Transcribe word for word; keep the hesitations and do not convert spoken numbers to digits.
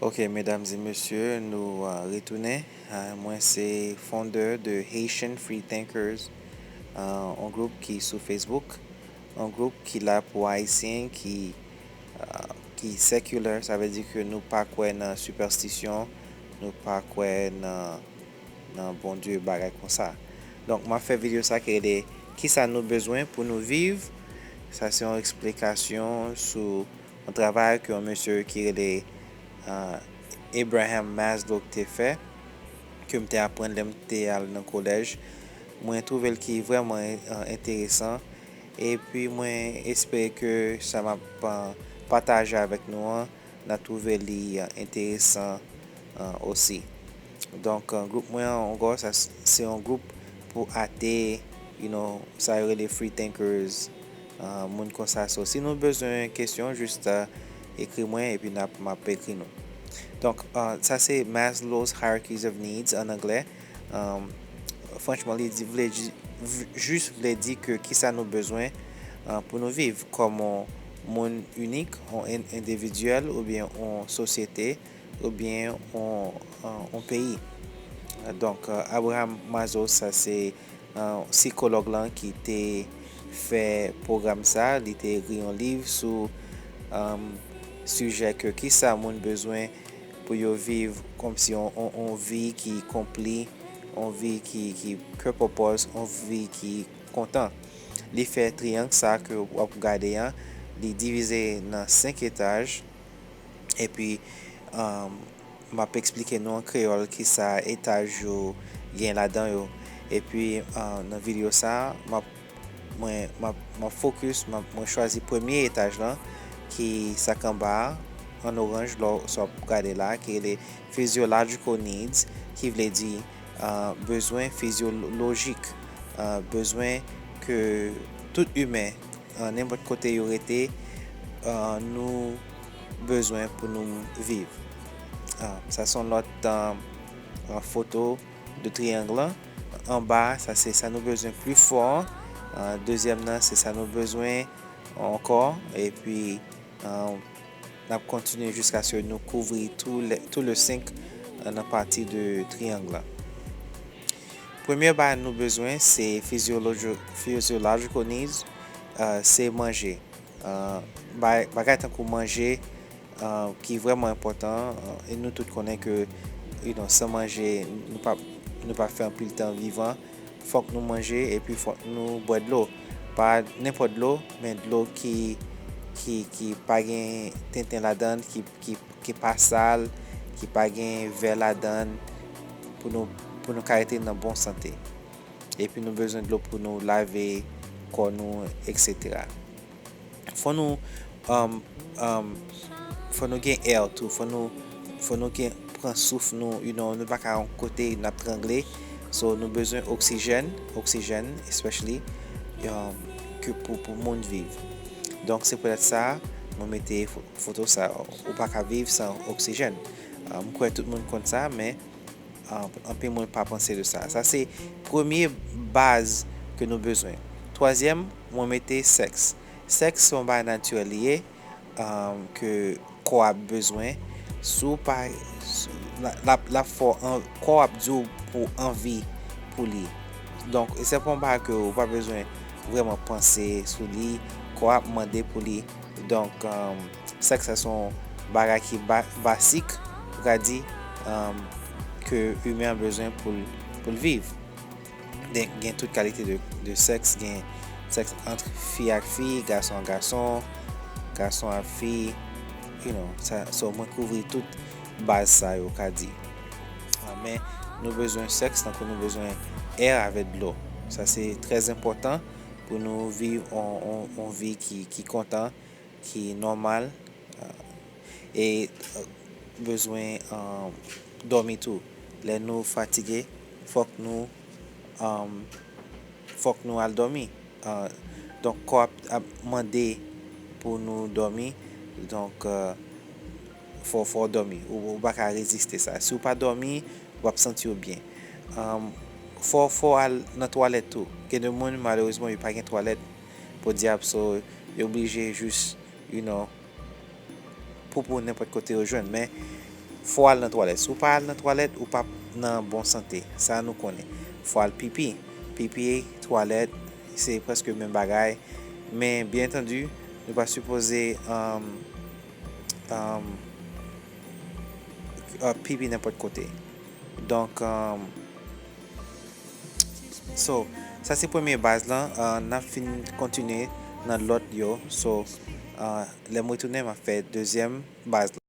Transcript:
Ok, medam e mesye, nou uh, retounen. Uh, mwen se founder de Haitian Free Thinkers, uh, yon gwoup ki sou Facebook, yon gwoup ki la pou Ayisyen, ki, uh, ki secular, sa vle di ke nou pa kwè nan sipèstisyon, nou pa kwè nan, nan Bondye, bagay konsa. Donk, m ap fè videyo sa ki rele Kisa nou bezwen pou nou viv? Sa se yon eksplikasyon sou yon travay ke yon mesye ki rele uh, Abraham Maslow te fè, ke m te aprann lè m te al nan kolèj. Mwen twouve l ki vrèman uh, enteresan. Epi mwen espere ke sa m ap uh, pataje avèk nou an, n a twouve li uh, enteresan uh, osi. Donk, uh, gwoup mwen an, ankò, sa s- se yon gwoup pou ate, you know, sa yo rele free thinkers, uh, moun konsa. So, si nou bezwen kesyon, jis uh, ekri mwen epi n ap, m ap ekri nou. Donk, uh, sa se Maslow's Hierarchies of Needs an anglè. Um, franchman, li di, vle di, v- jis vle di ke kisa nou bezwen uh, pou nou viv kòm yon moun inik, yon en- endividyèl oubyen yon sosyete oubyen yon, yon, yon peyi. Donk, uh, Abraham Maslow, sa se uh, sikològ lan ki te fè pwogram sa, li te ekri yon liv sou um, sijè ke kisa moun bezwen pou yo viv kòmsi yon, yon, yon vi ki konpli, yon vi ki, ki ke pòpòz, yon vi ki kontan. Li fè triyang sa ke w ap gade an, li divize nan senk etaj, epi um, m ap eksplike nou an kreyòl kisa etaj yo gen ladan yo. Epi uh, nan videyo sa, m ap mwen m ap m ap fokis, m ap- mwen chwazi premye etaj lan ki sa k anba a, an oranj lò sa w ap gade la, ki rele physiological needs, ki vle di uh, bezwen fizyolojik, uh, bezwen ke tout imen, uh, nenpòt kote yo rete, uh, nou bezwen pou nou viv. Uh, sa se yon lòt uh, uh, foto de triyang lan. Anba, sa se sa nou bezwen pli fò an. Uh, dezyèm nan, se sa nou bezwen ankò. Epi, uh, n ap kontinye jiskaske nou kouvri tou le, tou le senk uh, nan pati de triyang lan. Premye bagay nou bezwen, se physiologi- physiological needs, uh, se manje. Uh, bagay, bagay tankou manje, uh, ki vrèman enpòtan, uh, e nou tout konnen ke you know, san manje, nou pa, nou pa fè anpil tan vivan. Fòk nou manje, epi fòk nou bwè dlo. Pa nenpòt dlo, men dlo ki, ki, ki pa gen tenten ladan l, ki, ki, ki pa sal, ki pa gen vè ladan l, pou nou, pou nou ka rete nan bon sante. Epi nou bezwen dlo pou nou lave kò nou, eksetera. Fò nou, um, um, fò nou gen air tou, fò nou, fò nou gen pran souf nou, you know, nou pa ka yon kote n ap trangle. So, nou bezwen oksijèn, oksijèn, especially, um, ke pou, pou moun viv. Donk, se poutèt sa, mwen mete fo- foto sa, ou pa ka viv san oksijèn. Uh, m kwè tout moun konn sa, men uh, anpil moun pa panse de sa. Sa se premye baz ke nou bezwen. Twazyèm, mwen mete sèks. Sèks se yon bagay natirèl li ye, um, ke kò ap bezwen. Si w pa, l ap, l ap fè w an, kò ap di w pou anvi pou li. Donk, e se pa yon bagay ke w pa bezwen vrèman panse sou li, kò ap mande pou li. Donk, um, sèks sa se yon bagay ki ba- basik, ou ka di, um, ke imen an bezwen pou l pou l viv. Gen, gen tout kalite de, de sèks, gen sèks ant fi ak fi, gason ak gason, gason ak fi, you know, sa, so mwen kouvri tout baz sa yo ka di. Ah, men nou bezwen sèks, tankou nou bezwen air avèk dlo. Sa se trè enpòtan pou nou viv on, on, on vi ki, ki kontan, ki nòmal, e bezwen dòmi tou. Lè nou fatige, fòk nou, fòk nou al dòmi. Donk, kò ap, ap mande pou nou dòmi. Donk, fò, fò w dòmi. Ou, ou pa ka reziste sa. Si w pa dòmi, w ap santi w byen. Fò, fò w al nan twalèt tou. Gen de moun, malerezman, yo pa gen twalèt. Podyab, so, yo blije jis, you know, poupou nenpòt kote yo jwenn. Men, Fò w al nan twalèt. Si w pa al nan twalèt, ou p ap nan bon sante. Sa nou konnen. Fò w al pipi. Pipi, twalèt, se prèske menm bagay. Men, byen antandi, nou pa sipoze um, um, uh, pipi nenpòt kote. Donk, um, so, sa se premye baz lan. Uh, n ap fin kontinye nan lòt yo. So, uh, lè m retounen, m ap fè dezyèm baz lan.